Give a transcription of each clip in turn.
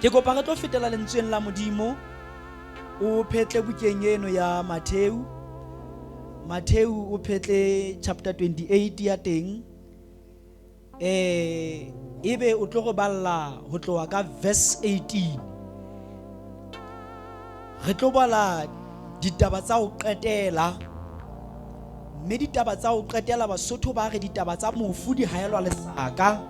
Ke kopa re tlo fetela lentsweng la Modimo o phetle bukeng eno ya Matthew. Matthew o phetle chapter 28 ya teng. Eh ebe o tlo go balla ho tloha ka verse 18. Re tlo bala ditaba tsa ho qetela mme ditaba tsa ho qetela Basotho ba re ditaba tsa mofu di haelwa lesaka.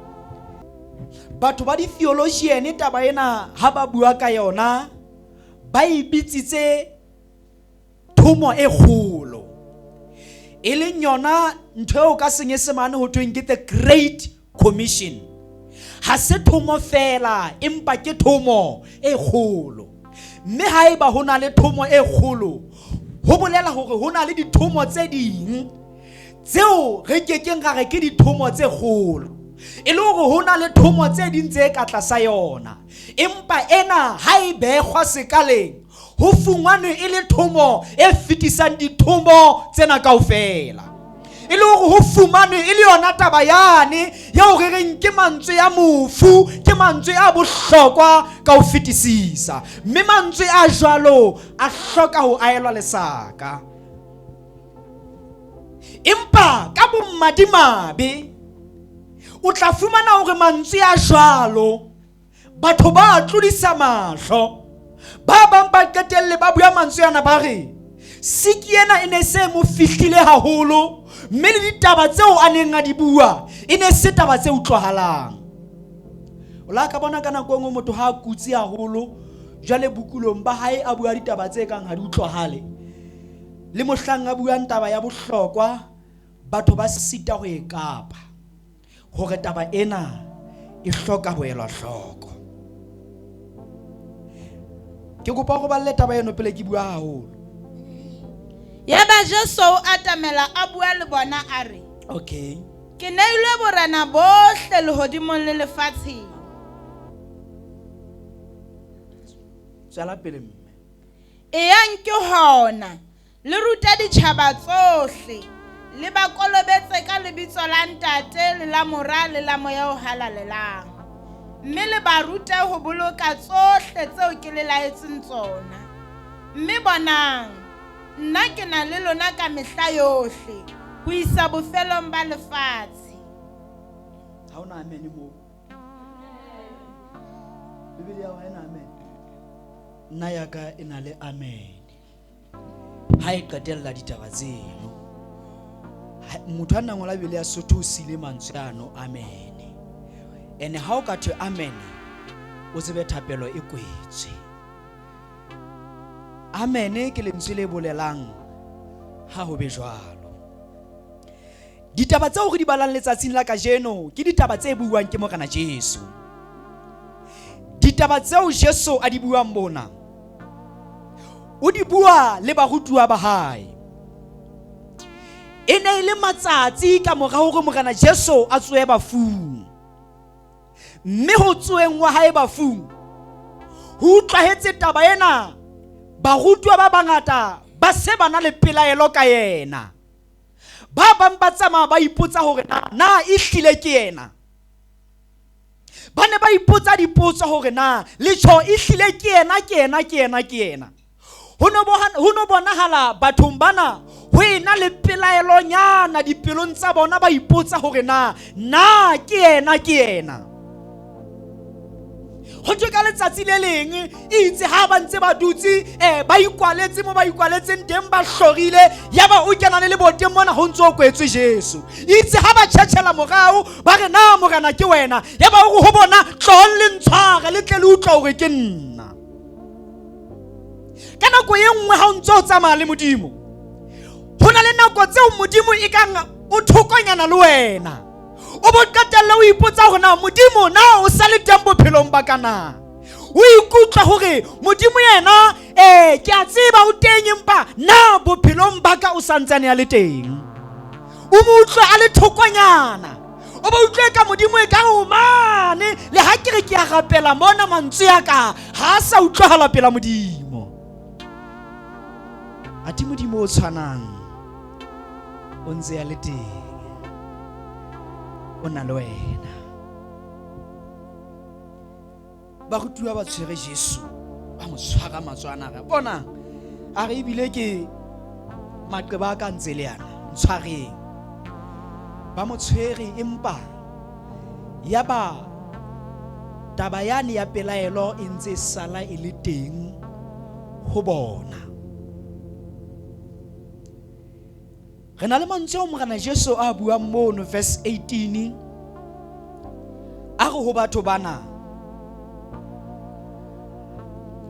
Batho ba di-theologian taba ena ha ba bua ka yona ba e bitsitse thomo e kgolo, e leng yona ntho eo ka Senyesemane ho thweng ke the Great Commission. Ha se thomo fela, empa ke thomo e kgolo. Mme haeba ho na le thomo e kgolo, ho bolela hore ho na le dithomo tse ding tseo re ke keng ra re ke dithomo tse kgolo, e le hore ho na le thomo tse ding tse ka tlasa yona, empa ena ha e behwa sekaleng ho fungwanwe e le thomo e fetisang dithomo tsena kaofela, e le hore ho fumanwe e le yona taba yane eo re reng ke mantswe ya mofu, ke mantswe a bohlokwa ka ho fetisisa, mme mantswe a jwalo a hloka ho aelwa lesaka. Empa ka bommadimabe o tla fumana hore mantswe a jwalo batho ba tlodisa mahlo, ba bang ba qetelle ba bua mantswe ana ba re siki ena e ne se mo fihlile haholo, mme le ditaba tseo a neng a di bua e ne se taba tse utlwahalang. O la ka bona ka nako e nngwe motho ha a kutse haholo jwale bokulong ba hae a bua ditaba tse kang ha di utlwahale, le mohlang a buang taba ya bohlokwa batho ba sita ho e kapa hore taba ena e hloka ho elwa hloko. Ke kopa go balle taba eno pele ke bua haholo. Yaba Jesu o atamela a bua le bona a re, Okay. Ke neilwe borena bohle lehodimong le lefatsheng. Tswela pele mme. Eyang ke hona, le rute ditjhaba tsohle, le ba kolobetse ka lebitso la Ntate le la Mora le la Moya o Halalelang, mme le ba rute ho boloka tsohle tseo ke le laetseng tsona. Mme bonang, nna ke na le lona ka mehla yohle, ho isa bofelong ba lefatshe. Ha hona amen moo. Bibele ya hao ha ena amen. Nna ya ka e na le amen. Ha e qetella ditaba tseno, motho a nna ngola Bibele ya Sotho o sile mantswe ano amen. Ene ha o ka thwe amen, o tsebe thapelo e kwetswe. Amen ke lentswe le bolelang ha ho be jwalo. Ditaba tseo re di balang letsatsing la kajeno ke ditaba tse buang ke Morena Jesu. Ditaba tseo Jesu a di buang mona, o di bua le barutuwa ba hae. E ne e le matsatsi ka mora hore Morena Jesu a tsohe bafung. Mme ho tsoheng wa hae bafung, ho utlwahetse taba ena, barutuwa ba bangata ba se ba na le pelaelo ka yena. Ba bang ba tsamaya ba ipotsa hore na na e hlile ke yena. Ba ne ba ipotsa dipotso hore na letjho e hlile ke yena, ke yena, ke yena, ke yena. Ho no bonahala bathong bana ho ena le pelaelonyana dipelong tsa bona, ba ipotsa hore na na ke yena, ke yena. Ho thwe ka letsatsi le leng e itse ha ba ntse ba dutse ba ikwaletse mo ba ikwaletseng teng, ba hlorile, yaba o kena le leboteng mona ho ntse o kwetswe Jesu. Itse ha ba tjhetjhela morao ba re na Morena ke wena, yaba o re ho bona tlohong le ntshware le tle le utlwe hore ke nna. Ka nako e nngwe ha o ntse o tsamaya le Modimo, ho na le nako tseo Modimo e kang o thokonyana le wena, o bo qetelle o ipotsa hore na Modimo na o sa le teng bophelong ba ka na. O ikutlwa hore Modimo yena ke a tseba o teng, empa na bophelong ba ka o santsane a le teng. O mo utlwe a le thokonyana, o ba utlwe ka Modimo e ka o mane, le ha ke re ke a rapela mona mantswe a ka ha a sa utlwahala pela Modimo. Athe Modimo o tshwanang o ntse a le teng, o na le wena. Barutuwa ba tshwere Jesu, ba mo tshwara matswana re bona a re ebile ke maqeba a ka ntse le yana ntshwareng. Ba mo tshwere empa yaba taba yane ya pelaelo e ntse e sala e le teng ho bona. Re na le mantswe ao Morena Jesu a buang mono verse 18 a re ho batho bana,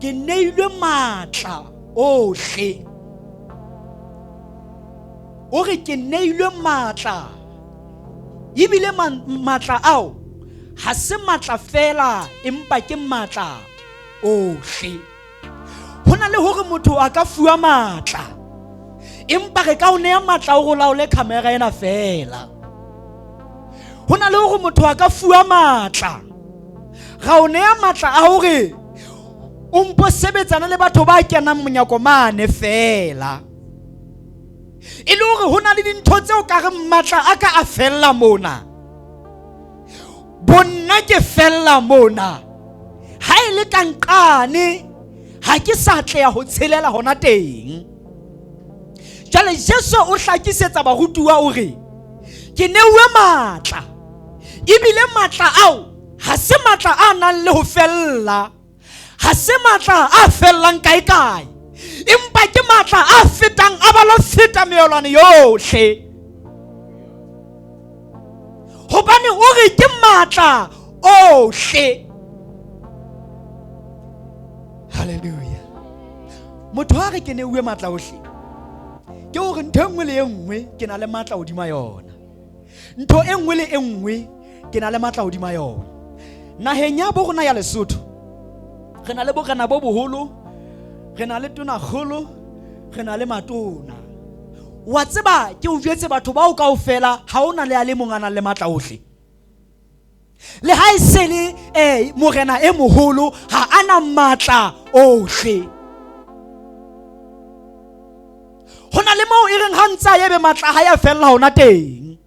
ke neilwe matla ohle. O re ke neilwe matla, ebile matla ao ha se matla fela empa ke matla ohle. Ho na le hore motho a ka fuwa matla, empa re ka o neya matla o laole camera ena fela. Ho na le hore motho a ka fuwa matla, ra o neya matla a hore o mpo sebetsana le batho ba kenang monyako mane fela. E le hore ho na le dintho tseo ka re matla a ka a fella mona, bonna ke fella mona, ha e le ka nqane ha ke sa tleha ho tshelela hona teng. Jwale Jesu o hlakisetsa barutuwa o re ke neuwe matla, ebile matla ao ha se matla a nang le ho fella, ha se matla a fellang kae kae, empa ke matla a fetang a balo feta meolwane yohle. Hobane o re ke matla ohle. Hallelujah. Motho a re ke neuwe matla ohle, ke hore ntho e nngwe le e nngwe ke na le matla hodima yona. Ntho e nngwe le e nngwe ke na le matla hodima yona. Naheng ya bo rona ya Lesotho re na le borena bo boholo, re na le tonakgolo, re na le matona. Wa tseba ke o jwetse batho bao kaofela ha o na le a le mong a nang le matla ohle. Le ha e se le morena e moholo ha a na matla ohle. Ho na le moo e reng ha ntse a ebe matla ha ya fella hona teng.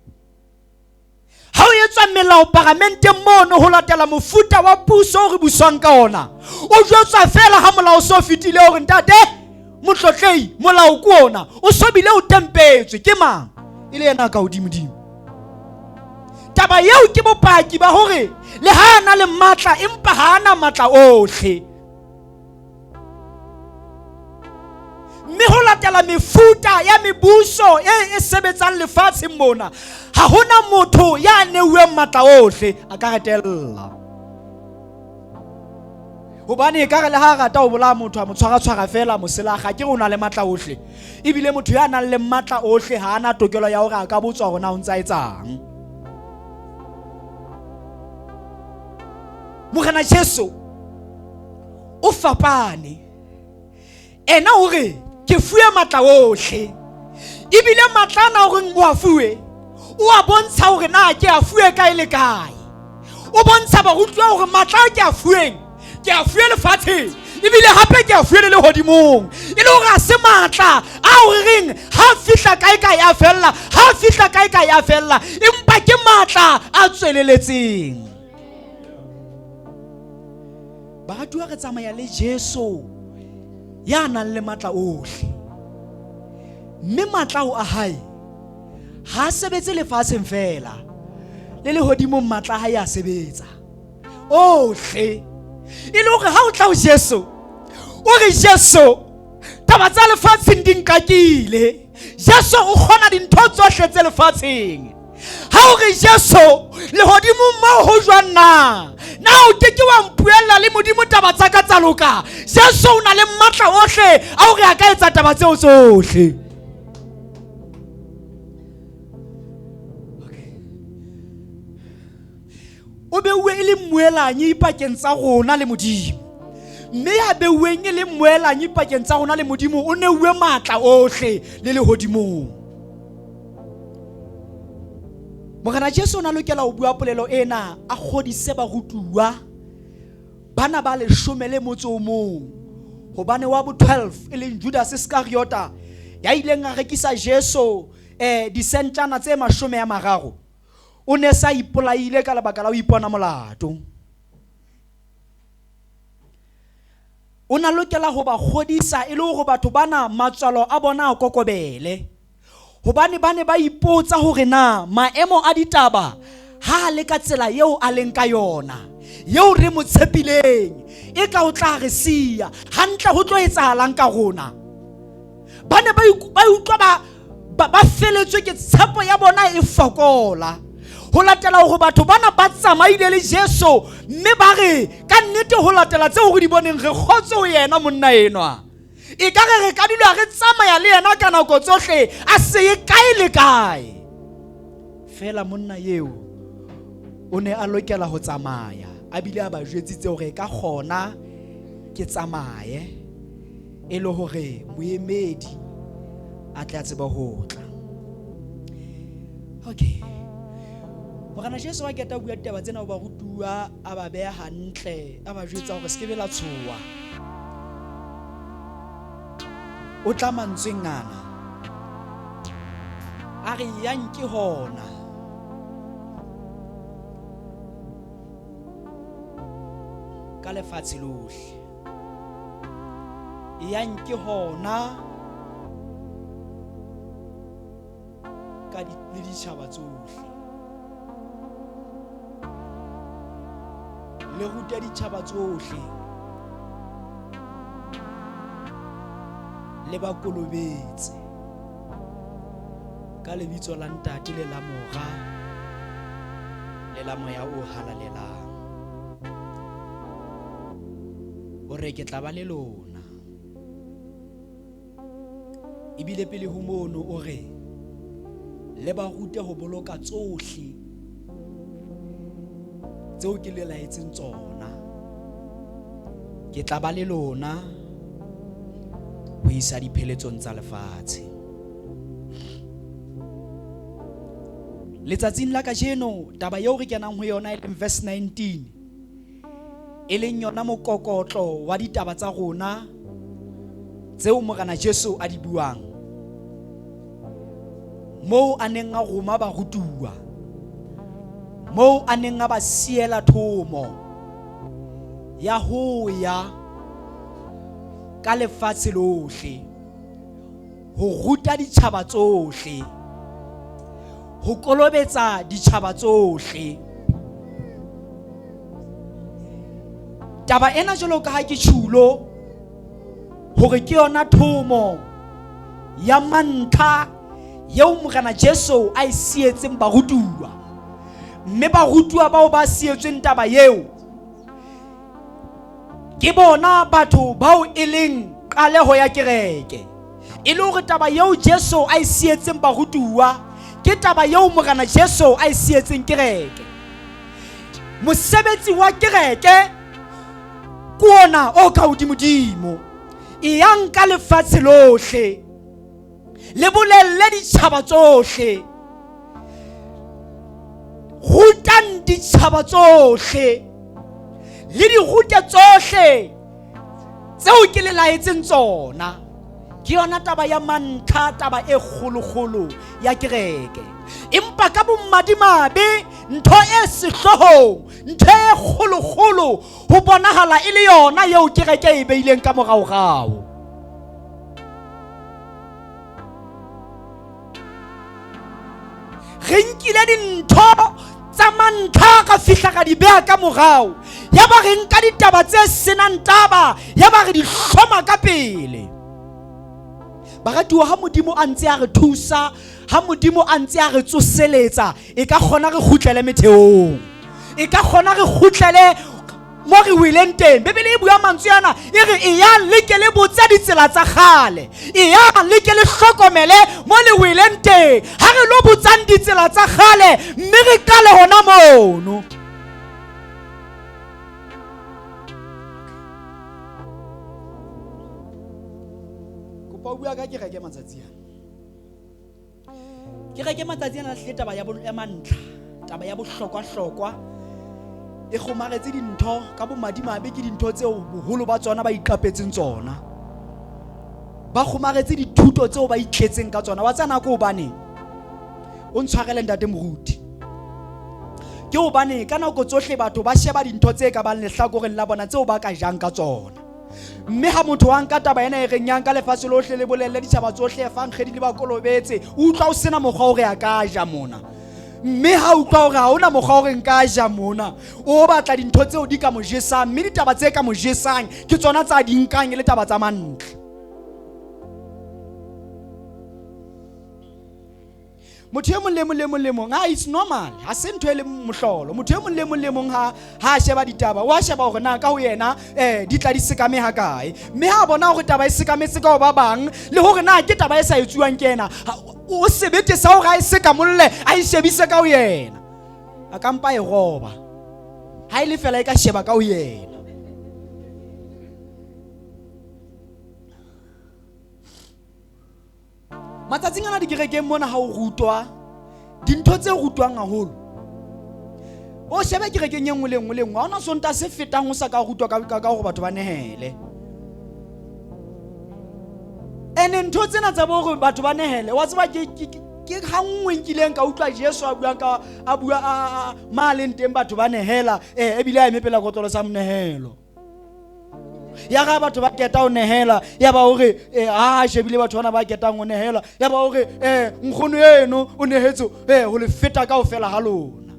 Ha o etswa melao paramenteng mono ho latela mofuta wa puso o re buswang ka ona, o jwetswa fela ha molao so fetile hore ntate motlotlei molao ke ona o so bile o tempetswe ke mang, e le yena ka hodimodimo. Taba eo ke bopaki ba hore le ha a na le matla empa ha a na matla ohle. Mme ho latela mefuta ya mebuso e e sebetsang lefatsheng mona, ha hona motho ya neuweng matla ohle a ka retella. Hobane e ka re le ha rata ho bolaya motho a mo tshwara-tshwara fela moselaga, ke re o na le matla ohle. Ebile motho ya nang le matla ohle ha ana tokelo ya hore a ka botswa hore na o ntsa etsang. Morena Jesu o fapane. Ena o re ke fuwe matla ohle, ebile matla ana o reng o a fuwe, o a bontsha hore na ke a fuwe kae le kae. O bontsha barutuwa hore matla a ke a fuweng, ke a fuwe lefatsheng, ebile hape ke a fuwe le lehodimong. E le hore ha se matla a o re reng ha fihla kae kae a fella, ha fihla kae kae a fella, empa ke matla a tsweleletseng. Baratuwa, re tsamaya le Jesu ya nang le matla ohle, mme matla ao a hae ha a sebetse lefatsheng fela, le lehodimong matla a hae a sebetsa ohle. E le hore ha o tla ho Jesu o re Jesu taba tsa lefatsheng di nkakile, Jesu o kgona dintho tsohle tse lefatsheng. Ha o re Jesu lehodimong moo ho jwang na, na o ke ke wa mpuella le Modimo taba tsa ka tsa loka? Jesu o na le matla ohle a hore a ka etsa taba tseo tsohle. O beuwe e le mmuelanyi pakeng tsa rona le Modimo, mme ya beuweng e le mmuelanyi pakeng tsa rona le Modimo o neuwe matla ohle le lehodimong. Morena Jesu o na lokela ho bua polelo ena a kgodise barutuwa bana ba leshome le motso o mong, hobane wa bo 12 e leng Judas Iskariota ya ileng a rekisa Jesu disentjana tse 30 o ne sa ipolaile ka lebaka la ho ipona molato. O na lokela ho ba kgodisa e le hore batho bana matswalo a bona a kokobele. Hobane ba ne ba ipotsa hore na maemo a ditaba ha a le ka tsela eo a leng ka yona, eo re mo tshepileng, e ka o tla re siya, hantle ho tlo etsahalang ka rona? Ba ne ba utlwa ba feletswe ke tshepo ya bona e fokola. Ho latela hore batho bana ba tsamaile le Jesu mme ba re ka nnete ho latela tseo re di boneng re kgotse ho yena monna enwa. E ka re re ka dula re tsamaya le yena ka nako tsohle a se ye kae le kae. Feela monna eo o ne a lokela ho tsamaya a bile a ba jwetsitse hore e ka kgona ke tsamaye e le hore moemedi a tle a tsebe ho tla. Okay. Morena Jesu a keta bua ditaba tsena ho barutuwa a ba beha hantle a ba jwetsa hore se ke be la tshoha. O tla mantsweng ana a re yang ke hona. Ka lefatshe lohle. Yang ke hona ka le ditjhaba tsohle. Le rute ditjhaba tsohle le ba kolobetse ka lebitso la Ntate le la Mora le la Moya o Halalelang. O re ke tla ba le lona. Ebile pele ho mono o re le ba rute ho boloka tsohle tseo ke le laetseng tsona. Ke tla ba le lona ho isa dipheletsong tsa lefatshe. Letsatsing la kajeno taba eo re kenang ho yona e leng verse 19 e leng yona mokokotlo wa ditaba tsa rona tseo Morena Jesu a di buang moo a neng a roma barutuwa, moo a neng a ba siela thomo ya ho ya ka lefatshe lohle ho ruta ditjhaba tsohle, ho kolobetsa ditjhaba tsohle. Taba ena jwalo ka ha ke tjhulo hore ke yona thomo ya mantlha eo Morena Jesu a e sietseng barutuwa, mme barutuwa bao ba sietsweng taba eo ke bona batho bao e leng qaleho ya kereke. E le hore taba eo Jesu a e sietseng barutuwa ke taba eo Morena Jesu a e sietseng kereke. Mosebetsi wa kereke ke ona o ka hodimodimo. Eyang ka lefatshe lohle le bolelle ditjhaba tsohle, rutang ditjhaba tsohle le di rute tsohle tseo ke le laetseng tsona. Ke yona taba ya mantlha, taba e kgolokgolo ya kereke. Empa ka bomadimabe ntho e sehloohong, ntho e kgolokgolo ho bonahala e le yona eo kereke e beileng ka moraorao. Re nkile dintho tsa mantlha ka fihla ka di beha ka morao, ya ba re nka ditaba tse senang taba ya ba re di hloma ka pele. Baratuwa, ha Modimo a ntse a re thusa, ha Modimo a ntse a re tsoseletsa, e ka kgona re kgutlele metheong, e ka kgona re kgutlele mo re weleng teng. Bibele e bua mantswe ana e re eyang le ke le botse ditsela tsa kgale, eyang le ke le hlokomele mo le weleng teng. Ha re lo botsang ditsela tsa kgale mme re qale hona mono. Kopa o bua ka kereke matsatsi ana. Kereke matsatsi ana hlile taba ya ya mantlha, taba ya bohlokwa-hlokwa e kgomaretse dintho ka bomadimabe. Ke dintho tseo boholo ba tsona ba iqapetseng tsona, ba kgomaretse dithuto tseo ba itletseng ka tsona. Wa tsena ko hobaneng o ntshwarele ntate moruti? Ke hobane ka nako tsohle batho ba sheba dintho tse ka bang lehlakoreng la bona tseo ba ka jang ka tsona. Mme ha motho wa nka taba ena e reng ya nka lefatshe lohle le bolelle ditjhaba tsohle efankgedi le ba kolobetse, o utlwa o sena mokgwa hore a ka ja mona. Mme ha utlwa hore ha hona mokgwa hore nka ja mona, o batla dintho tseo di ka mo jesang, mme ditaba tse ka mo jesang ke tsona tsa di nkang e le taba tsa mantle. Motho e mong le mong le mong le mong, ha it's normal, ha se ntho e leng mohlolo. Motho e mong le mong le mong ha ha sheba ditaba, wa sheba hore na ka ho yena di tla di sekame ha kae. Mme ha bona hore taba e sekametse ka ho ba bang, le hore na ke taba e sa etsuwang ke yena, o sebete sa hore a e sekamolle, a e shebise ka ho yena. A ka mpa e roba. Ha e le fela e ka sheba ka ho yena. Matsatsing ana dikerekeng mona ha o rutwa dintho tse rutwang haholo, o shebe kerekeng e nngwe le nngwe le nngwe, ha hona Sontaha se fetang ho sa ka rutwa ka hore batho ba nehele. Ene ntho tsena tsa bo hore batho ba nehele, wa tseba ke ha nngwe nkileng ka utlwa Jesu a buang ka, a bua, a, ma leng teng batho ba nehela, ebile a eme pela kotlolo sa monehelo. Ya ga batho ba keta ho nehela, ya ba hore, ha shebile batho bana ba ketang ho nehela, ya ba hore, nkgono eno o nehetse, ho le feta kaofela ha lona.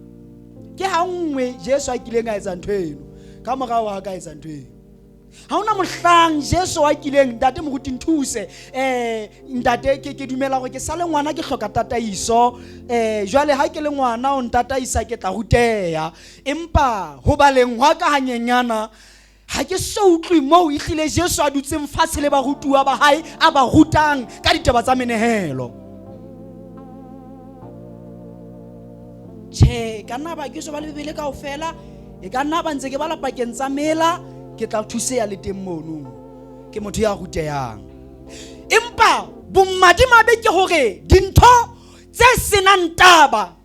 Ke ha nngwe Jesu a kileng a etsa ntho eno, ka morao ha ka etsa ntho eno. Ha hona mohlang Jesu a kileng, ntate moruti nthuse, ntate ke dumela hore ke sale ngwana ke hloka tataiso, jwale ha ke le ngwana o ntataisa ke tla ruteha, empa ho baleng hwa ka hanyenyana ha ke so utlwe moo ehlile Jesu a dutseng fatshe le barutuwa ba hae a ba rutang ka ditaba tsa menehelo. Tjhe, ka nna ba ke so ba le Bibele kaofela, e ka nna ba ntse ke bala pakeng tsa mela, ke tla thuseha le teng mono. Ke motho ya rutehang. Empa bomadimabe ke hore dintho tse senang taba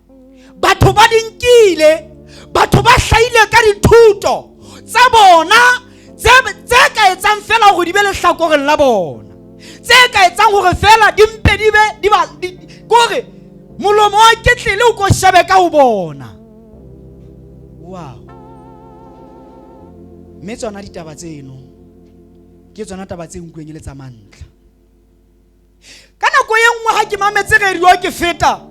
batho ba di nkile, batho ba hlahile ka dithuto tsa bona tse ka etsang fela hore di be lehlakoreng la bona, tse ka etsang hore fela di mpe di be, di ba, di, kore molomo wa ketlele o ko shebe ka ho bona. Wow. Mme tsona ditaba tseno ke tsona taba tse nkuweng e le tsa mantlha. Ka nako e nngwe ha ke mametse radio ke feta,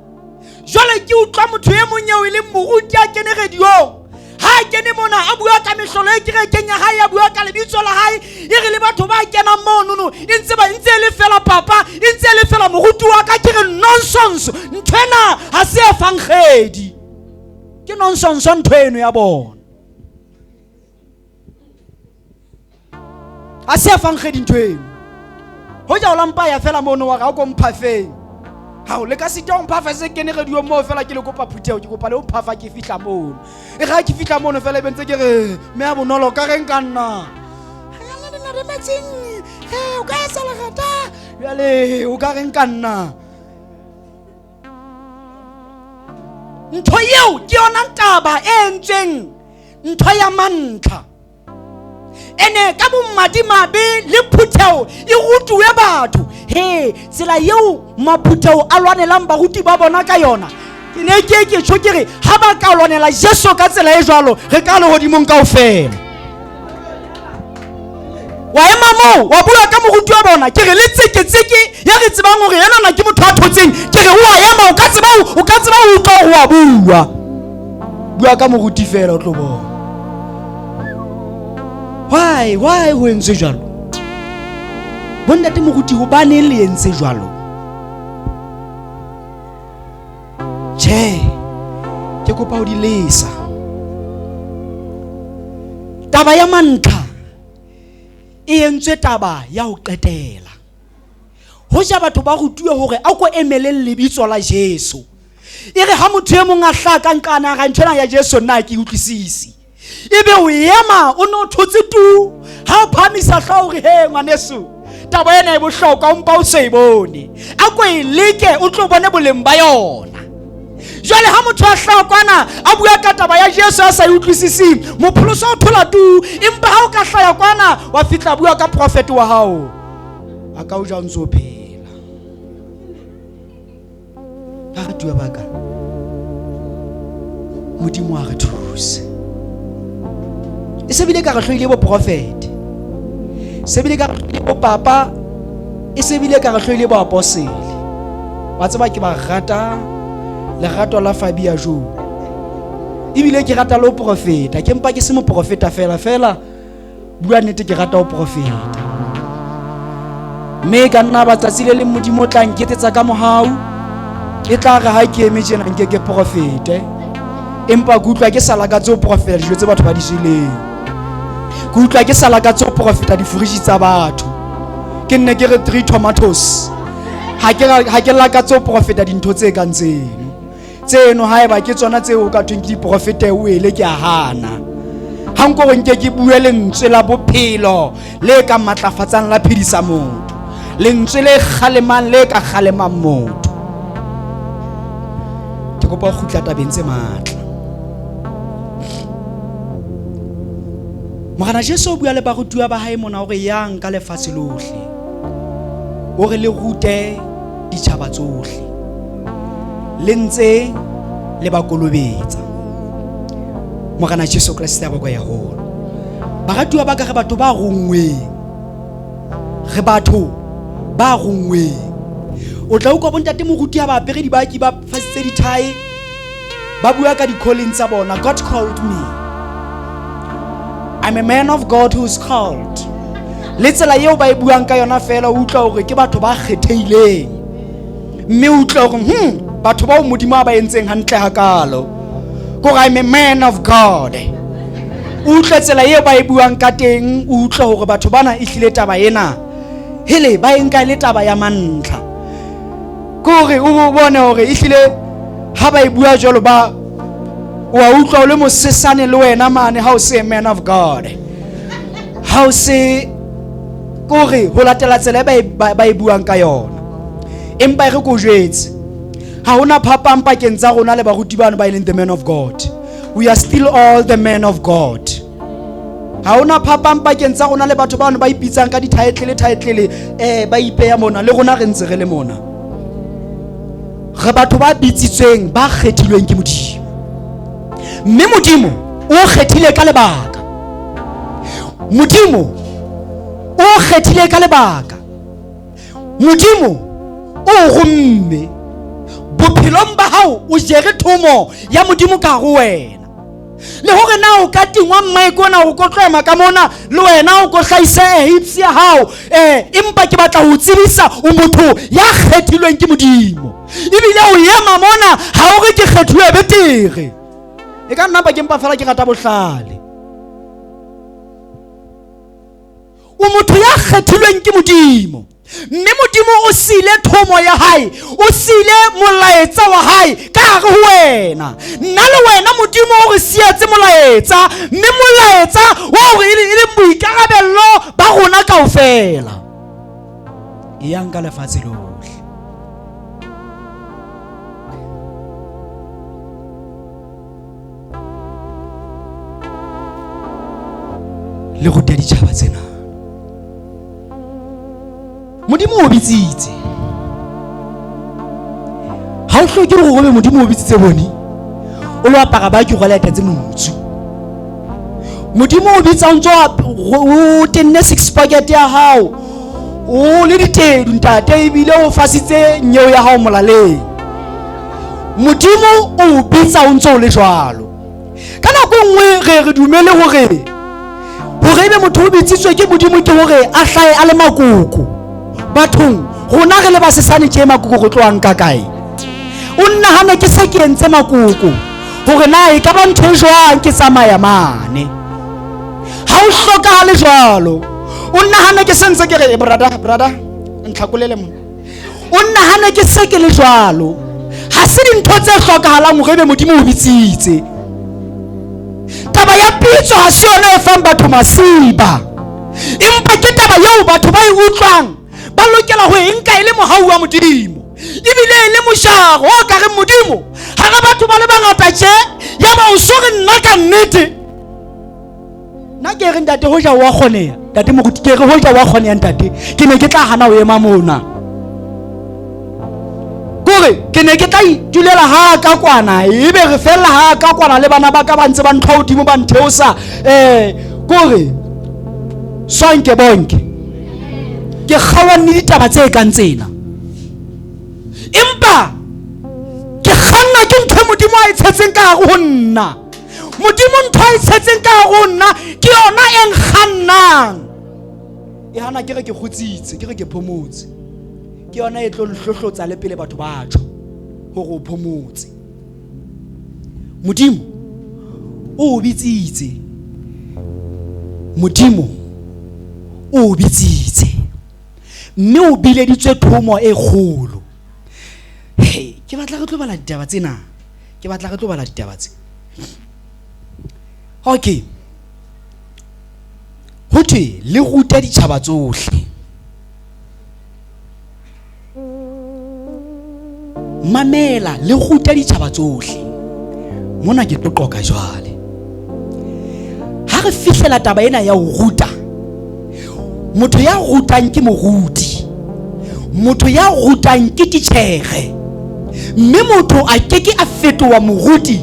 jwale ke utlwa motho e mong eo e leng moruti a kene radiong. Ha a kene mona a bua ka mehlolo e kerekeng ya hae, a bua ka lebitso la hae, e re le batho ba kenang monono e ntse ba ntse e le fela papa, e ntse e le fela moruti wa ka. Ke re nonsense, nthwena ha se evangedi, ke nonsense ntho eno ya bona. Ha se evangedi ntho eno. Hoja o la mpa ya fela mono wa re ha o ko mphafeng. Hao, le ka sita ho mphafa se kene radio moo fela ke le kopa phutheho, ke kopa le ho mphafa ke fihla mono. E re ha ke fihla mono fela e be ntse ke re, mme a bonolo ka reng ka nna? Ha ya le nna re metsing, he, o ka etsa lerata. Jwale, o ka reng ka nna? Ntho eo ke yona taba e entsweng ntho ya mantlha. Ene ka bomadimabe le phutheho e rutuwe batho. He, tsela eo maphutheho a lwanelang baruti ba bona ka yona, ke ne ke ke tjho ke re ha ba ka lwanela Jesu ka tsela e jwalo, re ka lehodimong kaofela. Wa ema moo, wa bua ka moruti wa bona, ke re le tseketseke ya re tsebang hore enana ke motho a thotseng, ke re wa ema, o ka tseba ho utlwa hore wa bua. Bua ka moruti fela o tlo bona. Why ho entswe jwalo? Bontate moruti, hobaneng le entse jwalo? Tjhe, ke kopa ho di lesa. Taba ya mantlha e entswe taba ya ho qetela. Hoja batho ba rutuwe hore a ko emeleng lebitso la Jesu. E re ha motho e mong a hlaha ka nqane a re nthwena ya Jesu nna ha ke utlwisise. Ebe o ema o no thotse tu, ha o phahamisa hlooho hore he ngwaneso, taba ena e bohlokwa, o mpa o se e bone. A ko e leke o tlo bone boleng ba yona. Jwale ha motho a hlaha kwana a bua ka taba ya Jesu a sa e utlwisising, mopholoso o thola tu, empa ha o ka hlaya kwana wa fihla bua ka prophet wa hao, a ka o ja o ntse o phela. Baratuwa ba ka, Modimo a re thuse. E se bile ka re hloile boprofete. Se bile ka re hloile bo papa, e se bile ka re hloile bo aposele. Wa tseba ke ba rata lerato la Fabia Jo. Ebile ke rata le ho profeta, ke mpa ke se moprofeta fela fela. Bua nnete ke rata ho profeta. Mme ka nna ba tsatsi le leng Modimo o tla nketsetsa ka mohau. E tla re ha ke eme tjena nke ke profete. Empa ke utlwa ke sa lakatse ho profeta dijo tse batho ba di jeleng. Ke utlwa ke sa lakatse ho profeta difuriji tsa batho. Ke nne ke re 3 tomatoes. Ha ke lakatse ho profeta dintho tse kang tseno. Tseno haeba ke tsona tseo o ka thweng ke diprofete o ele ke a hana. Ha nko gore nke ke bue lentswe la bophelo le ka matlafatsang la phedisa motho, lentswe le kgalemang le ka kgalemang motho. Ke kopa ho kgutla tabeng tse matla. Morena Jesu o bua le barutuwa ba hae mona hore yang ka lefatshe lohle, o re le rute ditjhaba tsohle, le ntse le ba kolobetsa. Morena Jesu Kreste a bokwe haholo. Baratuwa ba ka, re batho ba rongweng, re batho ba rongweng. O tla utlwa bontate moruti ha ba apere dibaki, ba fasitse dithae, ba bua ka di-calling tsa bona. God called me, I'm a man of God who is called. Le tsela eo ba e buang ka yona fela, o utlwa hore ke batho ba kgethehileng, mme o utlwa hore batho bao Modimo a ba entseng hantle hakalo, kore I'm a man of God. O utlwe tsela eo ba e buang ka teng, o utlwe hore batho bana e hlile taba ena hele ba e nka e le taba ya mantlha. Kore o bone hore e hlile ha ba e bua jwalo, ba wa utlwa o le mosesane le wena mane, ha o se a man of God, ha o se kore ho latela tsela e ba e buang ka yona. Empa e re ko jwetse, ha hona phapang pakeng tsa rona le baruti bano ba e leng the man of God. We are still all the men of God. Ha hona phapang pakeng tsa rona le batho bano ba ipitsang ka di-title, title, ba ipeya mona, le rona re ntse re le mona. Re batho ba bitsitsweng, ba kgethilweng ke Modimo. Mme Modimo o kgethile ka lebaka. Modimo o kgethile ka lebaka. Modimo o romme bophelong ba hao, o jere thomo ya Modimo ka ho wena. Le hore na o ka tingwa mic ona, o ko tlo ema ka mona le wena o ko hlahise hips ya hao, empa ke batla ho tsebisa o motho ya kgethilweng ke Modimo. Ebile o ema mona ha o re ke kgethuwe betere. E ka nna ba ke mpa fela ke rata bohlale. O motho ya kgethilweng ke Modimo, mme Modimo o siile thomo ya hae, o siile molaetsa wa hae ka hare ho wena. Nna le wena Modimo o re sietse molaetsa, mme molaetsa o re e leng boikarabello ba rona kaofela. Eyang ka lefatshe lohle. Le rute ditjhaba tsena. Modimo o bitsitse. Ha o hloke hore o be Modimo o bitsitse bone, o lo apara ba ke rwala tse motsu. Modimo o bitsa o ntso o tenne six pocket ya hao, o le ditedu ntate, ebile o fasitse nyeo ya hao molaleng. Modimo o bitsa o ntso o le jwalo. Ka nako e nngwe re dumele hore ebe motho o bitsitswe ke Modimo ke hore a hlahe a le makoko. Bathong, rona re le basesane tje makoko re tlohang ka kae? O nnahane ke se ke entse makoko, hore na e ka ba ntho e jwang ke tsamaya mane. Ha o hlokahale jwalo. O nnahane ke se ntse ke re, brother, brother, ntlhakolele mona. O nnahane ke se ke le jwalo. Ha se dintho tse hlokahalang hore ebe Modimo o bitsitse. Taba ya pitso ha se yona e fang batho masiba, empa ke taba eo batho ba e utlwang ba lokela ho e nka e le mohau wa Modimo, ebile e le mojaro o ka reng Modimo hara batho ba le bangata tje, ya ba o so re nna ka nnete. Nna ke re ntate hoja wa kgoneha, ntate moruti, ke re hoja wa kgoneha ntate, ke ne ke tla hana ho ema mona. Kore ke ne ke tla itulela ha ka kwana, ebe re fella ha ka kwana le bana ba ka ba ntse ba ntlhwa hodimo ba ntheosa, kore swanke bonke. Ke kgaohane le ditaba tse kang tsena. Empa ke kganna ke ntho e Modimo a e tshetseng ka hare ho nna. Modimo ntho a e tshetseng ka hare ho nna ke yona e nkgannang. E hana ke re ke kgutsitse, ke re ke phomotse. Ke yona e tlo nhlohlotsa le pele batho ba tjho hore o phomotse. Modimo o o bitsitse. Modimo o o bitsitse. Mme o bileditswe thomo e kgolo. Hey, ke batla re tlo bala ditaba tsena. Ke batla re tlo bala ditaba tse. Okay. Ho thwe le rute ditjhaba tsohle. Mamela le rute ditjhaba tsohle. Mona ke tlo qoka jwale. Ha re fihlela taba ena ya ho ruta, motho ya rutang ke moruti, motho ya rutang ke titjhere, mme motho a ke ke a fetoha moruti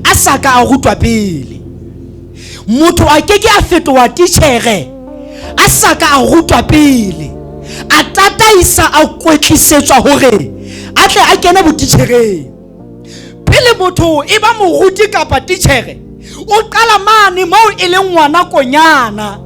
a sa ka a rutwa pele. Motho a ke ke a fetoha titjhere a sa ka a rutwa pele, a tataisa, a kwetlisetswa hore a tle a kene botitjhereng. Pele motho e ba moruti kapa titjhere, o qala mane moo e leng ngwana konyana,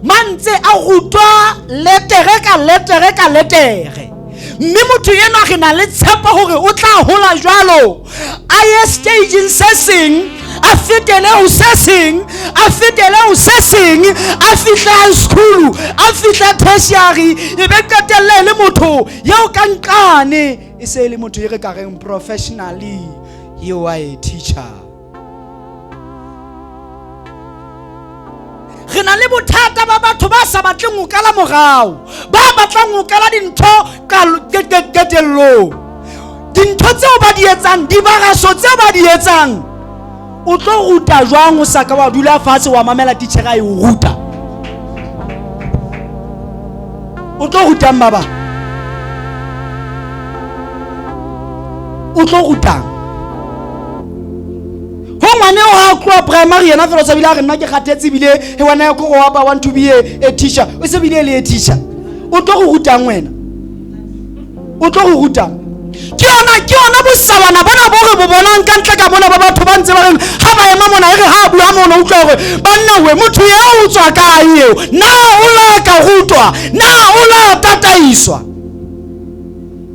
mantse a rutwa letere ka letere ka letere. Mme motho enwa re na le tshepo hore o tla hola jwalo, a ye stageng se seng, a fetele ho se seng, a fetele ho se seng, a fihle high school, a fihle tertiary, e be qetelle e le motho eo ka nqane e se e le motho e re ka reng professionally you are a teacher. Re na le bothata ba batho ba sa batleng ho kala morao, ba batlang ho kala dintho qetellong. Dintho tseo ba di etsang, dibaraso tseo ba di etsang, o tlo ruta jwang o sa ka wa dula fatshe wa mamela titjhere a e o ruta? O tlo rutang ba bang? O tlo rutang? Ho ngwane o ha tloha primary yena fela o sa bile a re nna ke kgathetse ebile he wena ko go apa want to be a teacher, o se bile le a teacher. O tlo go rutang wena? O tlo go rutang? Ke yona, ke yona bosawana bona bo re bo bonang ka ntle ka mona ba batho ba ntse ba reng ha ba ema mona e re ha bua mona utlwa hore banna we motho eo o tswa kae eo, na o la ka rutwa, na o la tataiswa?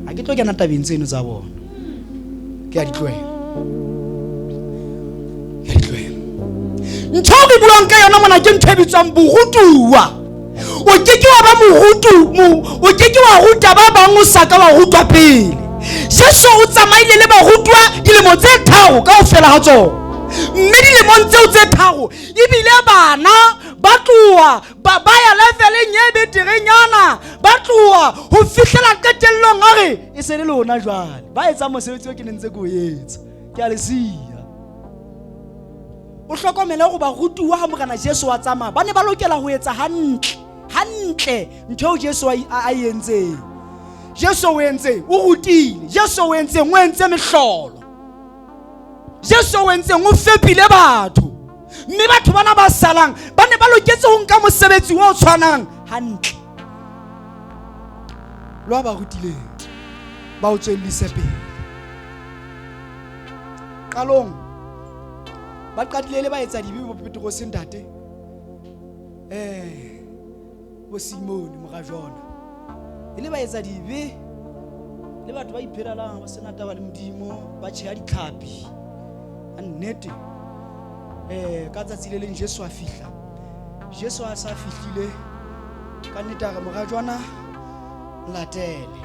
Ha ke tlo kena tabeng tseno tsa bona, ke a di tlohela, ke a di tlohela. Ntho eo re buang ka yona mona ke ntho e bitswang borutuwa. O ke ke wa ba morutu, o ke ke wa ruta ba bang o sa ka wa rutwa pele. Jesu o tsamaile le barutwa dilemo tse tharo kaofela ha tsona, mme dilemong tseo tse tharo ebile bana ba tloha ba ya leveleng e beterenyana, ba tloha ho fihlela qetellong a re e se le lona jwale ba etsang mosebetsi o ke ne ntse ke o etsa, ke a le siya. O hlokomele hore barutuwa ha Morena Jesu a tsamaya ba ne ba lokela ho etsa hantle hantle ntho eo Jesu a e entseng. Jesu o entseng? O rutile. Jesu o entseng? O entse mehlolo. Jesu o entseng? O fepile batho. Mme batho bana ba salang ba ne ba loketse ho nka mosebetsi o tshwanang hantle. Lo ba rutileng ba o tswellise pele. Qalong ba qadile le ba etsa dibe bo Petrose ntate, bo Simone mora Jona, e le ba etsa dibe le batho ba iphelelang ba sena taba le Modimo, ba tjheha ditlhapi ka nnete. Ka tsatsi le leng Jesu a fihla. Jesu a sa fihlile ka nnete a re mora Jona latele.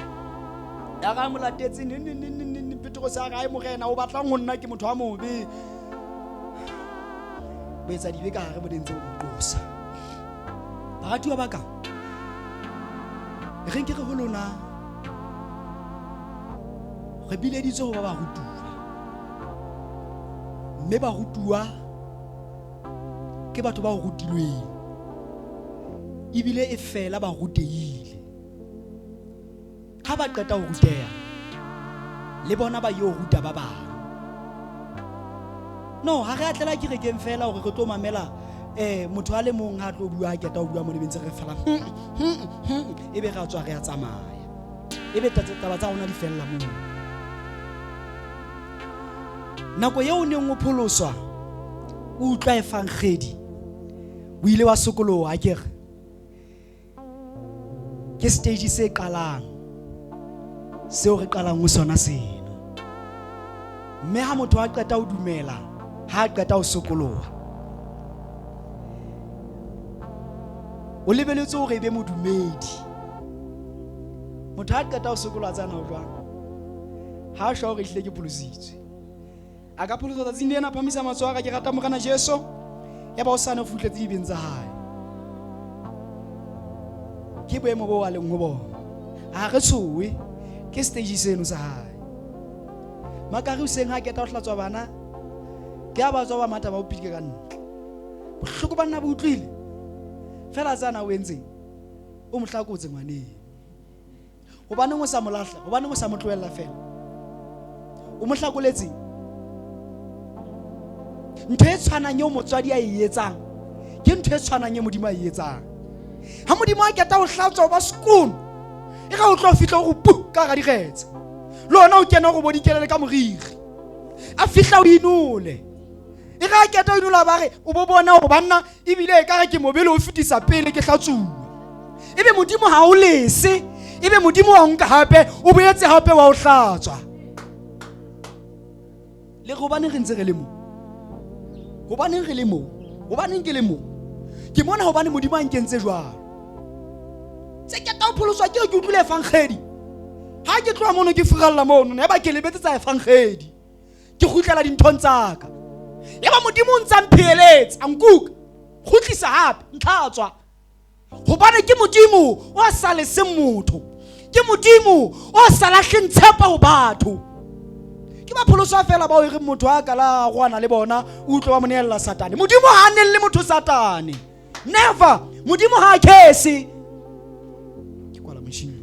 Ya ga mo latetse ne ne ne ne ne Petrose a re ai morena o batlang ho nna ke motho wa mobe. Boetsa dibe ka hare bo ne ntse bo mo qosa. Baratuwa ba ka, re nke re ho lona re bileditswe ho ba barutuwa, mme barutuwa ke batho ba rutilweng ebile e fela ba rutehile. Ha ba qeta ho ruteha le bona ba yo ruta ba bang. No, ha re a tlela kerekeng fela hore re tlo mamela Motho a le mong ha tlo bua, ha keta ho bua mo lebentse re fela e be re tswa re a tsamaya, e be taba tsa rona di fella moo. Nako eo o neng o pholoswa, o utlwa evangedi, o ile wa sokoloha akere. Ke stage se qalang seo re qalang ho sona seno. Mme ha motho a qeta ho dumela, ha a qeta ho sokoloha, o lebeletse hore e be modumedi. Motho ha a qeta ho sokoloha tsana o jwang? Ha a shwa hore ehlile ke pholositswe. A ka pholoswa tsatsing lena, phamisa matsoho a ka, ke rata Morena Jesu. Ya ba o sane o futletse dibeng tsa hae. Ke boemo bo a leng ho bona. Ha re tshohe, ke stage seno sa hae. Makari hoseng ha keta ho hlatswa bana, ke a ba tswa ba matha ba o pitike ka ntle. Bohloko ba nna bo utlwile. Fela tsana o entseng? O mo hlakotse ngwaneng. Hobaneng o sa mo lahla? Hobaneng o sa mo tlohella fela? O mo hlakoletseng? Ntho e tshwanang eo motswadi a e etsang ke ntho e tshwanang e Modimo a e etsang. Ha Modimo a keta ho hlatswa ba sekolo, e ga o tlo fihla o go pu ka ga digetse. Le ona o kena go bodikelele ka moriri. A fihla o inole. E ga keta o inola ba re o bo bona gore banna ebile e ka re ke mobele o fetisa pele ke hlatsuwa. Ebe Modimo ha o lese, ebe Modimo wa nka hape, o boetse hape wa o hlatswa. Le hobaneng re ntse re le mo? Hobaneng re le mo? Hobaneng ke le mo? Ke mona hobane Modimo a nkentse jwalo. Tse keta ho pholoswa ke ke utlwile evangedi. Ha ke tloha mono ke furalla mono, ne ba ke lebetse tsa evangedi. Ke kgutlela dinthong tsa ka. Ya ba Modimo o ntsa mpheletsa, a nkuka. Kgutlisa hape, ntlhatswa. Hobane ke Modimo o sa leseng motho. Ke Modimo o sa lahleng tshepo ho batho. Ke ba pholoswa fela bao e reng motho a kala gwana le bona, o utlwe ba mo neella Satane. Modimo ha a nelle motho Satane. Never. Modimo ha a khese. Ke kwala machine.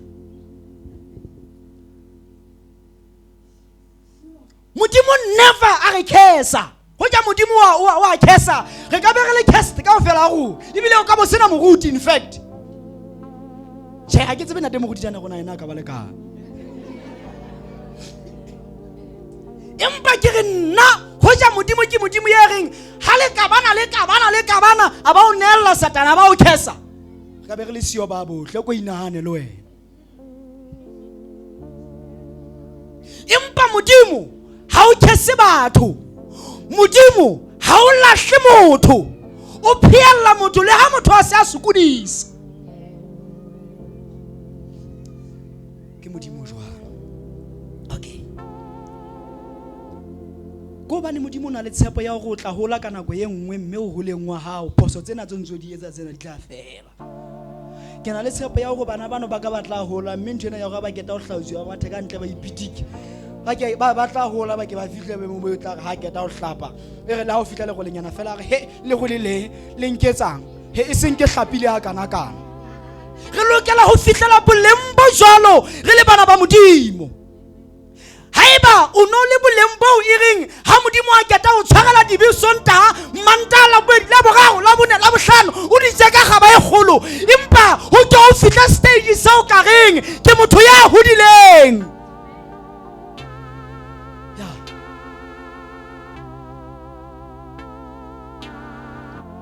Modimo never a re khesa. Ho ja Modimo wa khesa, re ka be re le cursed kaofela ha rona. Ebile o ka bo sena moruti in fact. Tjhe, ha ke tsebe ntate moruti jana rona yena a ka ba le kang. Empa ke re nna ho ja Modimo ke Modimo ya reng ha le kabana le kabana le kabana a ba o neella Satana a ba o khesa. Re ka be re le siyo ba bohle ko inahane le wena. Empa Modimo ha o khese batho. Modimo ha o lahle motho. O phehella motho le ha motho a se a sokodisa. Ke Modimo jwalo. Okay. Ko hobane Modimo o na le tshepo ya hore o tla hola ka nako e nngwe mme o holeng wa hao phoso tsena tse ntse di etsa tsena di tla fela. Ke na le tshepo ya hore bana bano ba ka ba tla hola mme ntho ena ya hore ba keta ho hlatsiwa ba mathe ka ntle ba ipitike. Ba ke ba tla hola ba ke ba fihle boemong bo e tla re ha keta ho hlapa. E re le ha o fihla lerolenyana fela re he lerole le le nketsang. He e seng ke hlapile ha kana kana. Re lokela ho fihlela boleng bo jwalo re le bana ba Modimo. Haeba o no le boleng boo e reng ha Modimo a keta ho tshwarela dibe Sontaha, Mantaha, Labobedi, Laboraro, Labone, Labohlano, o di tse ka kgaba e kgolo, empa ho ke o fihle stage seo ka reng ke motho ya hodileng. Ya.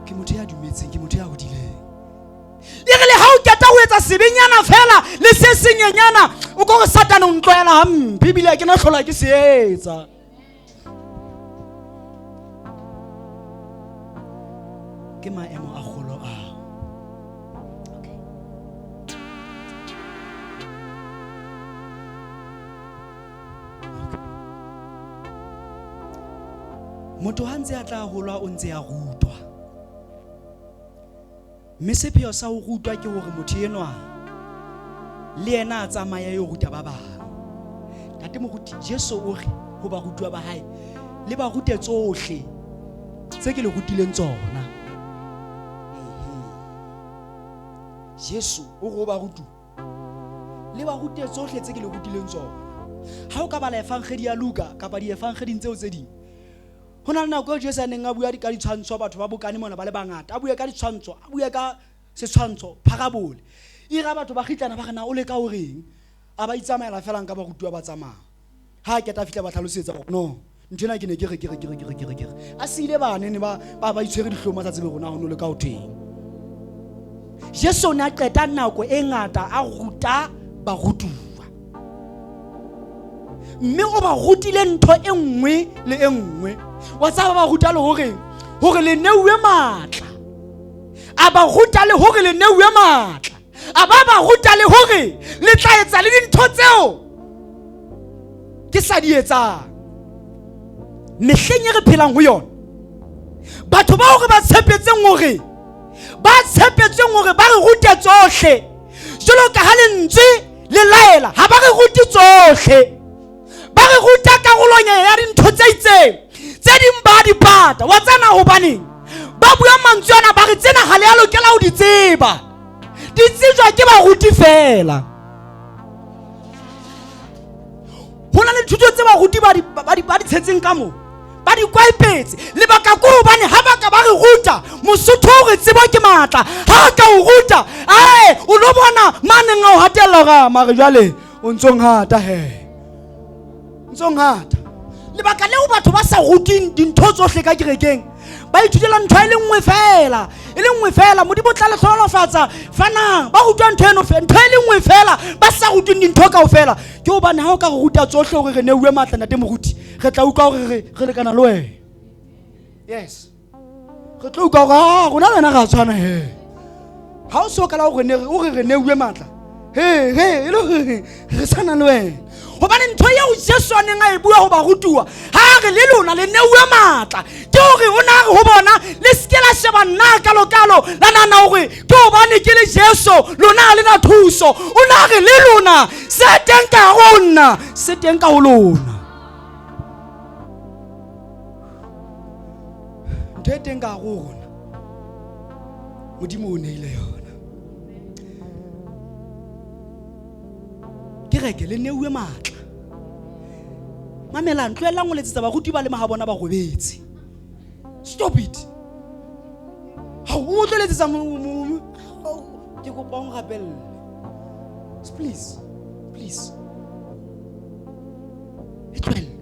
Ke motho ya dumetseng, ke motho ya hodileng. E re le ha o keta ho etsa sebenyana fela le se senyenyana, o ko re Satane o ntlwaela hampe ebile ha ke no hlola ke se etsa. Ke maemo a kgolo ao. Okay. Okay. Motho ha ntse a tla holwa o ntse a rutwa. Mme sepheo sa ho rutwa ke hore motho enwa le yena a tsamaye yo ruta ba bang. Ntate moruti Jesu o re ho barutuwa ba hae, le ba rute tsohle tse ke le rutileng tsona. Jesu o re ho barutuwa, le ba rute tsohle tse ke le rutileng tsona. Ha o ka bala evangedi ya Luka kapa dievangeding tseo tse ding, Ho na le nako eo Jesu a neng a bua ka ditshwantsho, batho ba bokane mona ba le bangata, a bue ka ditshwantsho, a bue ka setshwantsho, parabole. E ra batho ba kgitlana ba re na o leka ho reng? A ba itsamaela fela nka barutuwa ba tsamaya. Ha a keta fihla ba tlhalosetsa hore no, ntho ena ke ne ke re ke re ke re ke re ke re ke re. A siile bane ne ba ba ba itshwere dihlong ba sa tsebe hore na ho no leka ho thweng. Jesu o ne a qeta nako e ngata a ruta barutuwa. Mme o ba rutile ntho e nngwe le e nngwe. Wa tsaba ba ruta le hore hore le neuwe matla. A ba ruta le hore le neuwe matla. A ba ba ruta le hore le tla etsa le dintho tseo ke sa di etsang. Mehleng e re phelang ho yona, batho bao re ba tshepetseng hore ba tshepetseng hore ba re rute tsohle, jwalo ka ha lentswe le laela, ha ba re rute tsohle, ba re ruta karolonyana ya dintho tse itseng, tse ding ba di pata. Wa tsena hobaneng ba bua mantswe ana, ba re tsena ha le a lokela ho di tseba, di tsejwa ke baruti fela. Ho na le dithuto tse baruti ba di tshetseng ka moo, ba di kwaepetse. Lebaka ke hobane ha ba ka ba re ruta, Mosotho o re tsebo ke matla. Ha ka o ruta, ae, o lo bona maneng a o hatella hore, ah, mare jwale o ntso ngata he, ntso ngata. Lebaka leo batho ba sa ruting dintho tsohle ka kerekeng, ba ithutela ntho e le nngwe fela, e le nngwe fela. Modimo o tla le hlohonolofatsa fanang, ba rutwa ntho eno ntho e le nngwe fela, ba sa rutweng dintho kaofela. Ke hobane ha o ka re ruta tsohle hore re neuwe matla, ntate moruti, re tla utlwa hore re lekana le wena. Yes, re tlo utlwa hore, ah, rona le wena re a tshwana he. Ha o so kala hore ne o re re neuwe matla, he, he, e le hore re tshwana le wena. Hobane ntho eo Jesu a neng a e bua ho barutuwa, ha a re le lona le neuwe matla, ke hore o na re ho bona le se ke la sheba nna kalokalo, la nahana hore ke hobane ke le Jesu lona ha le na thuso. O na re le lona se teng ka ho nna se teng ka ho lona. Ntho e teng ka ho rona Modimo o neile yona. Kereke le neuwe matla. Mamelang, tlohellang ho letsetsa baruti ba le maha bona ba robetse. Stop it. Ha o tlo letsetsa ke kopa o nrapelle. Please, please. E tlohelle.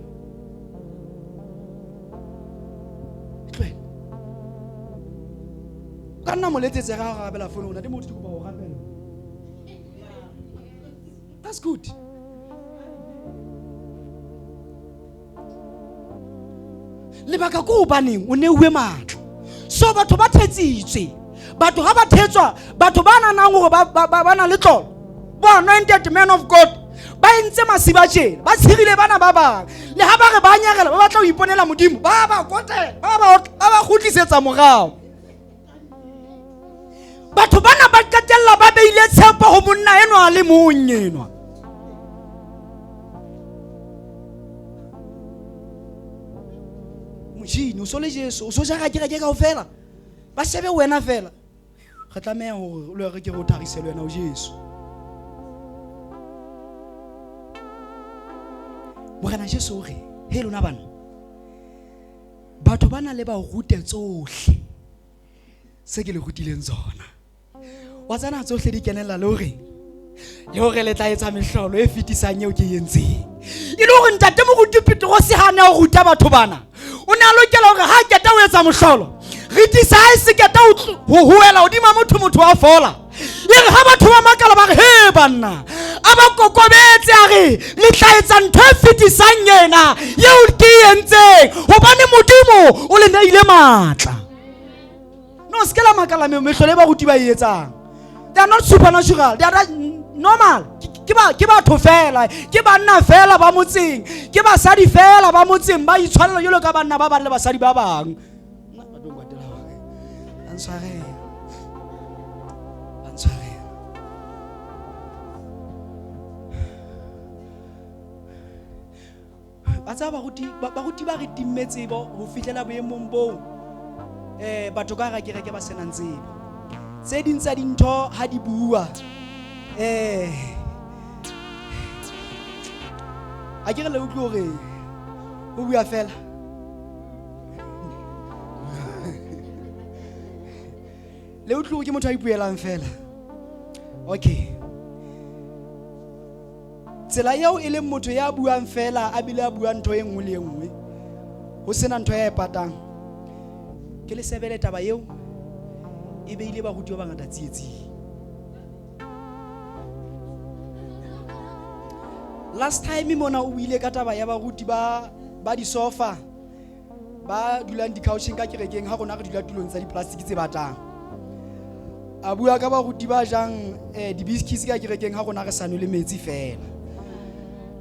E tlohelle. O ka nna mo letsetse ga a rapela fono, ntate moruti ke kopa ho rapela. That's good. Lebaka ke hobaneng o neuwe matla. So batho ba thetsitswe. Batho ha ba thetswa, batho ba nanang hore ba na le tlolo, ba anointed men of God, ba entse masiba tjena, ba tshirile bana ba bang. Le ha ba re ba nyarela, ba batla ho iponela Modimo, ba ba kotela, ba ba kgutlisetsa morao. Batho bana ba qetella ba beile tshepo ho monna enwa a le mong enwa. Motjhini, o so le Jesu, o so jara kereke kaofela. Ba shebe wena fela. Re tlameha hore le re ke re o tharise le wena o Jesu. Morena Jesu o re, he lona bana, batho ba na le ba rute tsohle se ke le rutileng tsona. Wa tsena tsohle di kenella le hore le hore le tla etsa mehlolo e fetisang eo ke e entseng. E le hore ntate moruti Petrose ha a ne a ruta batho bana, o ne a lokela hore ha a keta ho etsa mohlolo, re tisa ha e se keta ho hoela hodima motho, motho wa fola. E re ha batho ba makala ba re, he banna, a ba kokobetse a re le tla etsa ntho e fetisang ena eo ke e entseng, hobane Modimo o le neile matla. No, se ke la makala mehlolo e baruti ba e etsang. They are not supernatural, they are normal. Ke batho fela, ke banna fela ba motseng, ke basadi fela ba motseng, ba itshwanela jwalo ka banna ba bang le basadi ba bang. Ba tseba baruti ba re timme tsebo ho fihlela boemong boo batho ka hara kereke ba senang tsebo. Tse ding tsa dintho ha di bua, a ke re le utlwe hore o bua fela. Le utlwe ke motho a ipuelang fela. Okay. Tsela eo e leng motho ya buang fela a bile a bua ntho e nngwe le e nngwe. Ho sena ntho ya e patang. Ke le sebele taba eo e beile baruti ba bangata tsietsing. Last time mona o buile ka taba ya baruti ba ba disofa ba dulang di-coucheng ka kerekeng ha rona re dula tulong tsa di-plastic tse batang. A bua ka baruti ba jang di-biscuits ka kerekeng ha rona re sa nwe le metsi fela.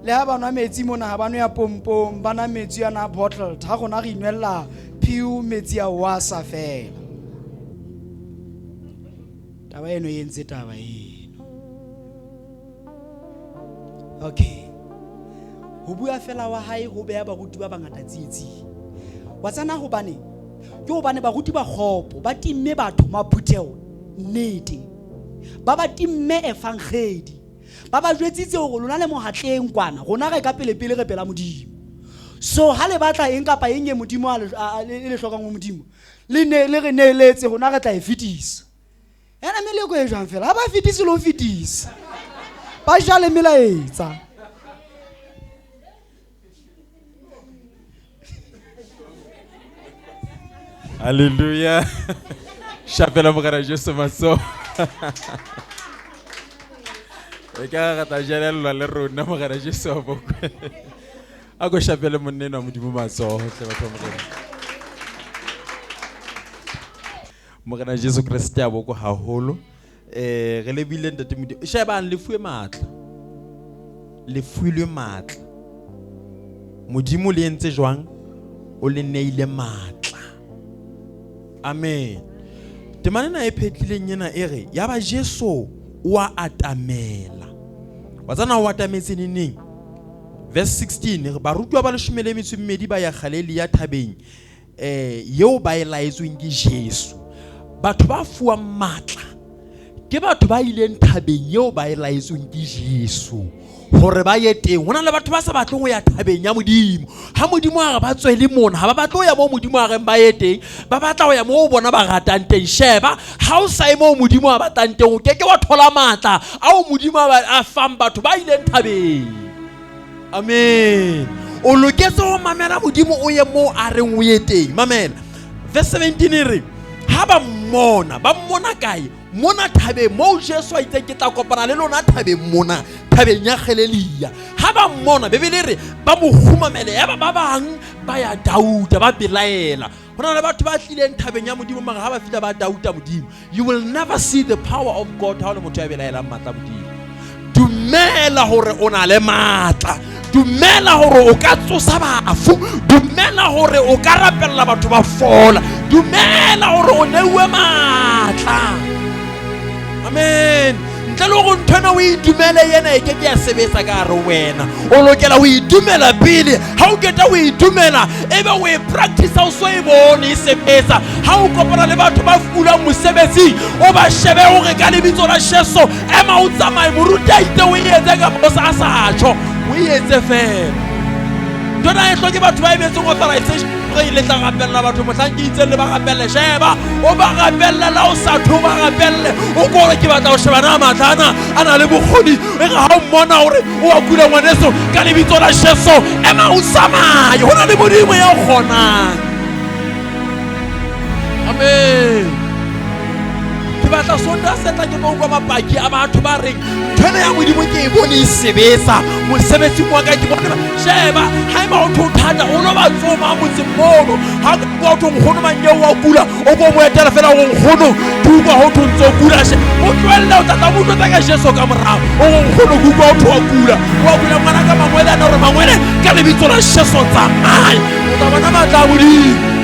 Le ha ba nwa metsi mona ha ba nwe ya pompong, ba nwa metsi yana bottled, ha rona re inwella pure metsi a wasa fela. Taba eno e entse taba eno. Okay. Ho bua fela wa hae ho beha baruti ba bangata tsietsing. Wa tsana hobane ke hobane baruti ba kgopo ba timme batho maphutheo nnete. Ba ba timme evangeli. Ba ba jwetsitse hore lona le mohatleng kwana, rona re ka pele pele re pela Modimo. So ha le batla eng kapa eng e Modimo a le hlokang ho Modimo, le ne le re neeletse rona re tla e fetisa. Ena meleko e jwang fela? Ha ba fetise le ho fetisa. Ba ja le melaetsa. Hallelujah. Shapela Morena Jesu matsoho. E ka re tla jelellwa le rona Morena Jesu wa bokwe. A ko shapele monna enwa Modimo matsoho hle batho ba Morena. Morena Jesu Kreste a boko haholo. Re lebile ntate Modimo. Shebang le fuwe matla. Le fuilwe matla. Modimo le entse jwang? O le neile matla. Amen. Temana ena e phetlileng ena e re ya ba Jesu o a atamela. Wa tsana o atametse neneng? Verse 16 re barutwa ba leshome le metso e mmedi ba ya Galilea thabeng yeo ba e laetsweng ke Jesu. Batho ba fuwang matla ke batho ba ileng thabeng yeo ba e laetsweng ke Jesu hore ba ye teng. Ho na le batho ba sa batleng ho ya thabeng ya Modimo. Ha Modimo a re ba tswele mona, ha ba batle ho ya moo Modimo a reng ba ye teng, ba batla ho ya moo bona ba ratang teng. Sheba, ha o sa ye moo Modimo a batlang teng, o keke wa thola matla ao Modimo a fang batho ba ileng thabeng. Amen. O loketse ho mamela Modimo o ye moo a reng o ye teng. Mamela. Verse 17 e re, ha ba mmona, ba mmona kae? Mona thabeng moo Jesu a itseng ke tla kopana le lona thabeng mona, thabeng ya Galilea. Ha ba mmona, Bibele e re ba mo kgumamele, yaba ba bang ba ya dauta, ba belaela. Ho na le batho ba tlileng thabeng ya Modimo mara ha ba fihla ba dauta Modimo. You will never see the power of God ha o le motho ya belaelang matla Modimo. Dumela hore o na le matla. Dumela hore o ka tsosa bafu. Dumela hore o ka rapella batho ba fola. Dumela hore o neuwe matla. Amen. Ntle le hore ntho ena o e dumele yena e keke ya sebetsa ka hare ho wena. O lokela ho e dumela pele. Ha o qeta ho e dumela, ebe o e practice o so e bone e sebetsa. Ha o kopana le batho ba kulang mosebetsing, o ba shebe hore ka lebitso la Jesu ema o tsamaye. Moruti a itse o e etse kapa o sa sa tjho, o e etse fela. Ntho ena e hloke batho ba emetseng authorization re le tla rapella batho mohlang ke itseng le ba rapelle. Sheba, o ba rapelle la o sa tho ba rapelle. O ko hore ke batla ho sheba na matla ana a na le bokgoni. E re ha o mmona hore o a kula ngwaneso, ka lebitso la Jesu ema o tsamaye. Ho na le Modimo ya kgonang. Amen. Ke batla Sontaha se tla ke tlo utlwa mapaki a batho ba reng ntho ena ya Modimo ke e bone e sebetsa mosebetsing wa ka ke bone. Sheba, haeba ho thwe o thata, o lo ba tsoma motseng mono. Ha o utlwa ho thwe nkgono mang eo wa kula, o ko mo etela fela hore nkgono ke utlwa ho thwe ntse o kula. She, o tlohelle, o tla tla mo utlwetsa ka Jesu ka morao. O re nkgono ke utlwa ho thwe wa kula, wa kula ngwana ka mangwele ana, hore mangwele ka lebitso la Jesu tsamaya. O tla bona matla a Modimo.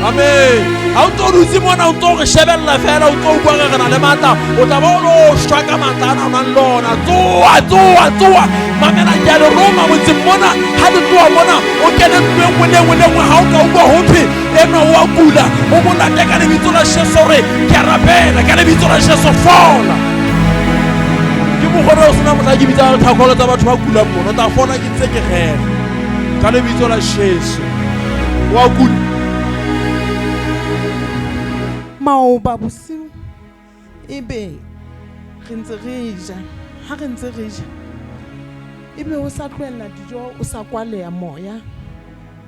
Amen. Ha o ntso dutse mona, o ntso re shebella fela, o ntso utlwa re re na le matla, o tla ba o lo shwa ka matla ana o nang le ona. Tsoha, tsoha, tsoha. Mamela, ke a le roma motseng mona. Ha le tloha mona, o kene ntlo e nngwe le nngwe le nngwe. Ha o ka utlwa ho thwe enwa o a kula, o mo late ka lebitso la Jesu, re ke a rapela ka lebitso la Jesu, fola. Ke mokgwa o sena mohla ke bitsa thakgolo tsa batho ba kulang mona, o tla fola ke ntse ke rera ka lebitso la Jesu. Wa kula? Maoba bosiu ebe re ntse re ja, ha re ntse re ja ebe o sa tlohella dijo, o sa kwaleha moya,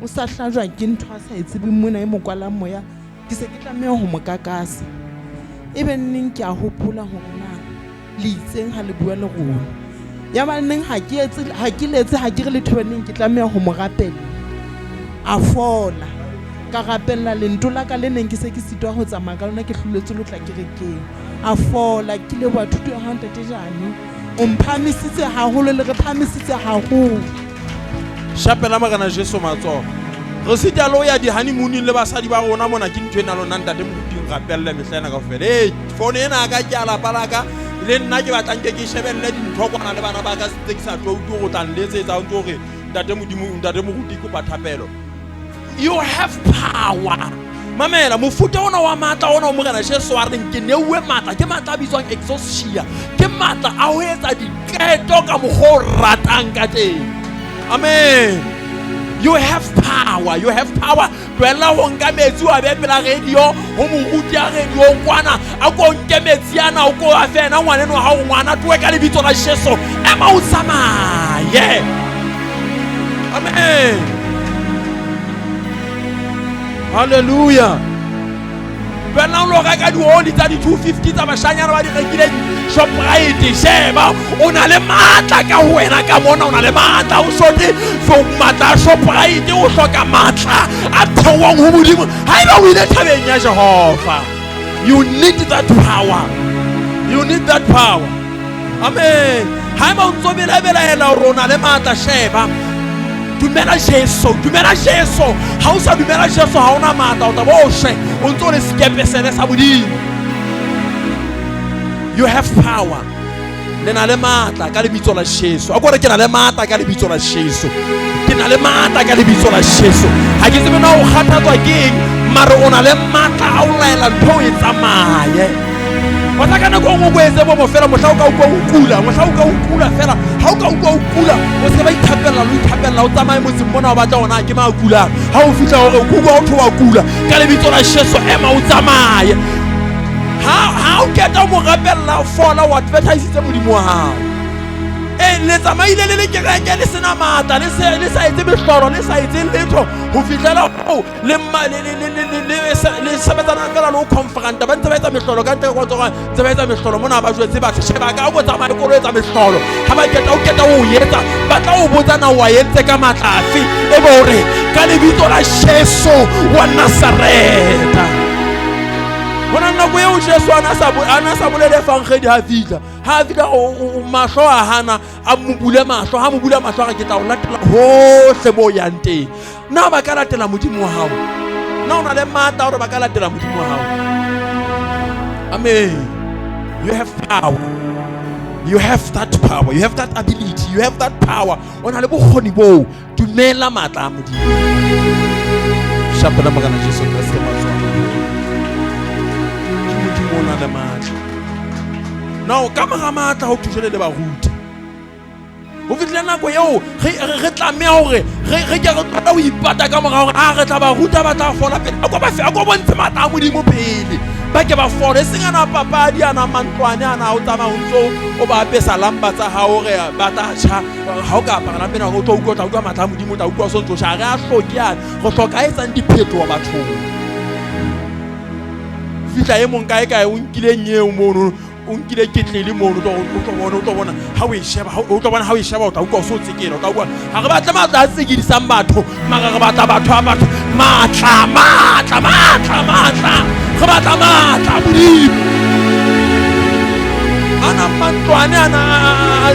o sa hlajwa ke ntho a sa e tsebeng mona e mo kwalang moya. Ke se ke tlameha ho mo kakasa. Ebe nneng ke a hopola hore na le itseng ha le bua le rona. Ya ba neng ha ke etse, ha ke letse, ha ke re letho, neng ke tlameha ho mo rapella. A fola. Ka rapella lento la ka le neng ke se ke sitwa ho tsamaya ka lona, ke hloletswe lo tla kerekeng. A fola. Ke leboha thuto ya hao Ntate Jane. O mphamisitse haholo, le re phamisitse haholo. Shapela Morena Jesu matsoho. Re sita le ho ya di-honeymoon-ing le basadi ba rona mona, ke ntho ena lona ntate moruting rapelle mehla ena kaofela. Ee, phone ena ya ka ke ya lapa la ka, le nna ke batlang ke ke shebelle dintho kwana le bana ba ka, ntse ke sa tlo utlwe hore o tla nletsetsa o ntso hore ntate Modimo, ntate moruti kopa thapelo. You have power. Mamela, mofuta ona wa matla ona o Morena Jesu a reng ke neuwe matla, ke matla a bitswang exousia, ke matla a ho etsa diqeto ka mokgwa o ratang ka teng. Amen. You have power, you have power. Tlohella ho nka metsi wa be pela radio, ho moruti a radio kwana, a ko nke metsi ana o ko a fe yena ngwaneno wa hao, ngwana tlohe ka lebitso la Jesu, ema o tsamaye. Amen. Hallelujah. Tlohella ho lo reka dioli tsa di-250 tsa bashanyana ba di rekileng Shoprite. Sheba, o na le matla ka ho wena ka mona, o na le matla. O hloke for matla a Shoprite, o hloka matla a theohang ho Modimo. Haeba o ile thabeng ya Jehova, you need that power. You need that power. Amen. Haeba o ntso belaela hore o na le matla, sheba. Dumela Jesu, dumela Jesu. Ha o sa dumela Jesu, ha ona matla, o tla bo o shwe. O ntso le sekepe sene sa Modimo. You have power. Le na le matla ka lebitso la Jesu. A ko re ke na le matla ka lebitso la Jesu. Ke na le matla ka lebitso la Jesu. Ha ke tsebe na o kgathatswa ke eng, mare o na le matla a o laela ntho o e tsamaye. Wa tla ka nako e nngwe o ko etse bomo fela, mohla o ka utlwa o kula, mohla o ka o kula fela, ha o ka utlwa o kula, o se ba ithapella le ho ithapella, o tsamaye motseng mona o batla hore na ke mang a kulang. Ha o fihla hore o utlwa ho thwe wa kula, ka lebitso la Jesu ema o tsamaye. Ha o qeta ho mo rapella o fola, o advertisitse Modimo wa hao. E, le tsamaile le le kereke le sena matla, le se le sa etse mehlolo, le sa etse letho ho fihlela ho le le sebetsana fela le ho confronta, ba ntse ba etsa mehlolo ka ntle kwa tsona, ntse ba etsa mehlolo mona, ba jwetse batho, sheba ka o tsamaye kolo etsa mehlolo. Ha ba qeta o qeta o etsa, ba tla o botsa na wa entse ka matla afe, e be hore ka lebitso la Jesu wa Nazareta. Hona nako eo Jesu a na sa bolele evangedi ha fihla, ha fihla mahlo a hana, a mo bule mahlo, ha mo bula mahlo a re ke tla o latela hohle mo yang teng. Na ba ka latela Modimo wa hao? Na o na le matla hore ba ka latela Modimo wa hao? Amen. You have power. You have that power. You have that ability. You have that power. O na le bokgoni boo. Dumela matla a Modimo. Shapela Morena Jesu Kreste matsoho. Ke Modimo o na le matla. Now ka mora matla ho thusele le baruti. Ho fihlile nako eo re tlameha hore re ke re tlohele ho ipata ka mora hore a re tla ba ruta ba tla fola pele. A ko ba fe, a ko bontshe matla a Modimo pele. Ba ke ba fole, e seng ana papadi ana mantlwane ana o tsamaya o ntso o ba apesa lamba tsa hao hore ba tla tjha. Ha o ka apara lampa ena o tlo utlwa, o tla utlwa matla a Modimo, o tla utlwa o so ntso tjha. Ha re a hloke ana, re hloka a etsang diphetoho bathong. Fihla e mong kae kae o nkile nyeo mono, o nkile ketlele mono, o tlo bona, o tlo bona ha o e sheba, ha o tlo bona ha o e sheba, o tla utlwa o so tsekela, o tla utlwa. Ha re batle matla a tsekedisang batho, mara re batla batho a batho matla, matla, matla, matla. Re batla matla a Modimo. Ana mantlwane ana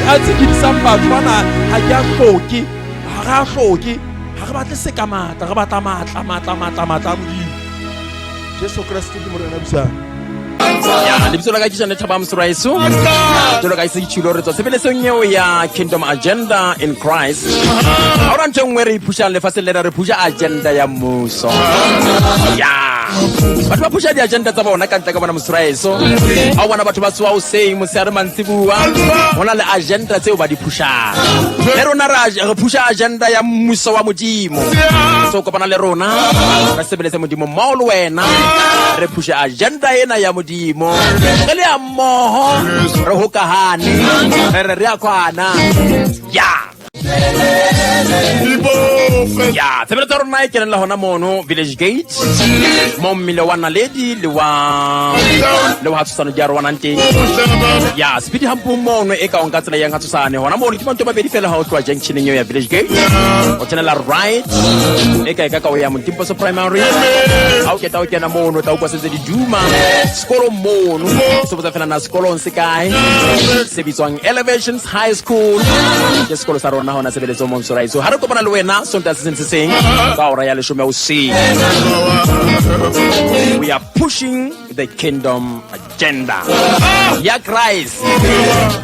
a tsekedisang batho ana ha ke a hloke, ha re a hloke, ha re batle seka matla, re batla matla, matla, matla, matla a Modimo. Jesu Kreste ke Morena busang. Ya, lebitso la ka ke Janet Thabang Mosuraeso. Jwalo ka e se ke tjhilo re tswa tshebeletsong eo ya Kingdom Agenda in Christ. Ha hona ntho e nngwe re e phushang lefatsheng lena, re phusha agenda ya mmuso. Ya. Batho ba phusha di-agenda tsa bona ka ntle ka bona Mosuraeso. Ha o bona batho ba tsoha hoseng motshehare mantsibuwa, ho na le agenda tseo ba di phushang. Le rona re phusha agenda ya mmuso wa Modimo. So kopana le rona, re sebeletse Modimo mmoho le wena, re phushe agenda ena ya Modimo. Re le ya mmoho, re hokahane, re re re a kwana. Ya. Ya, tshebeletso ya rona e kenella hona mono Village Gate, mo mmile wa Naledi le wa le wa Tshosane di arohanang teng. Ya, speed hump mono e ka o nka tsela yang ha Tshosane. Hona mono ke manto mabedi fela ha o tloha junctioneng eo ya Village Gate. O tsenela right e ka e ka ka o ya Montimposo Primary. Ha o keta o kena mono o tla utlwa sentse di duma. Sekolong mono, se botsa fela na sekolong se kae? Se bitswang Elevations High School. Ke sekolo sa rona hona sebeletsong Monsoraiso. Ha re kopana le wena Sontaha se seng se seng ka hora ya leshome hoseng. We are pushing the kingdom agenda ya Christ. Ya.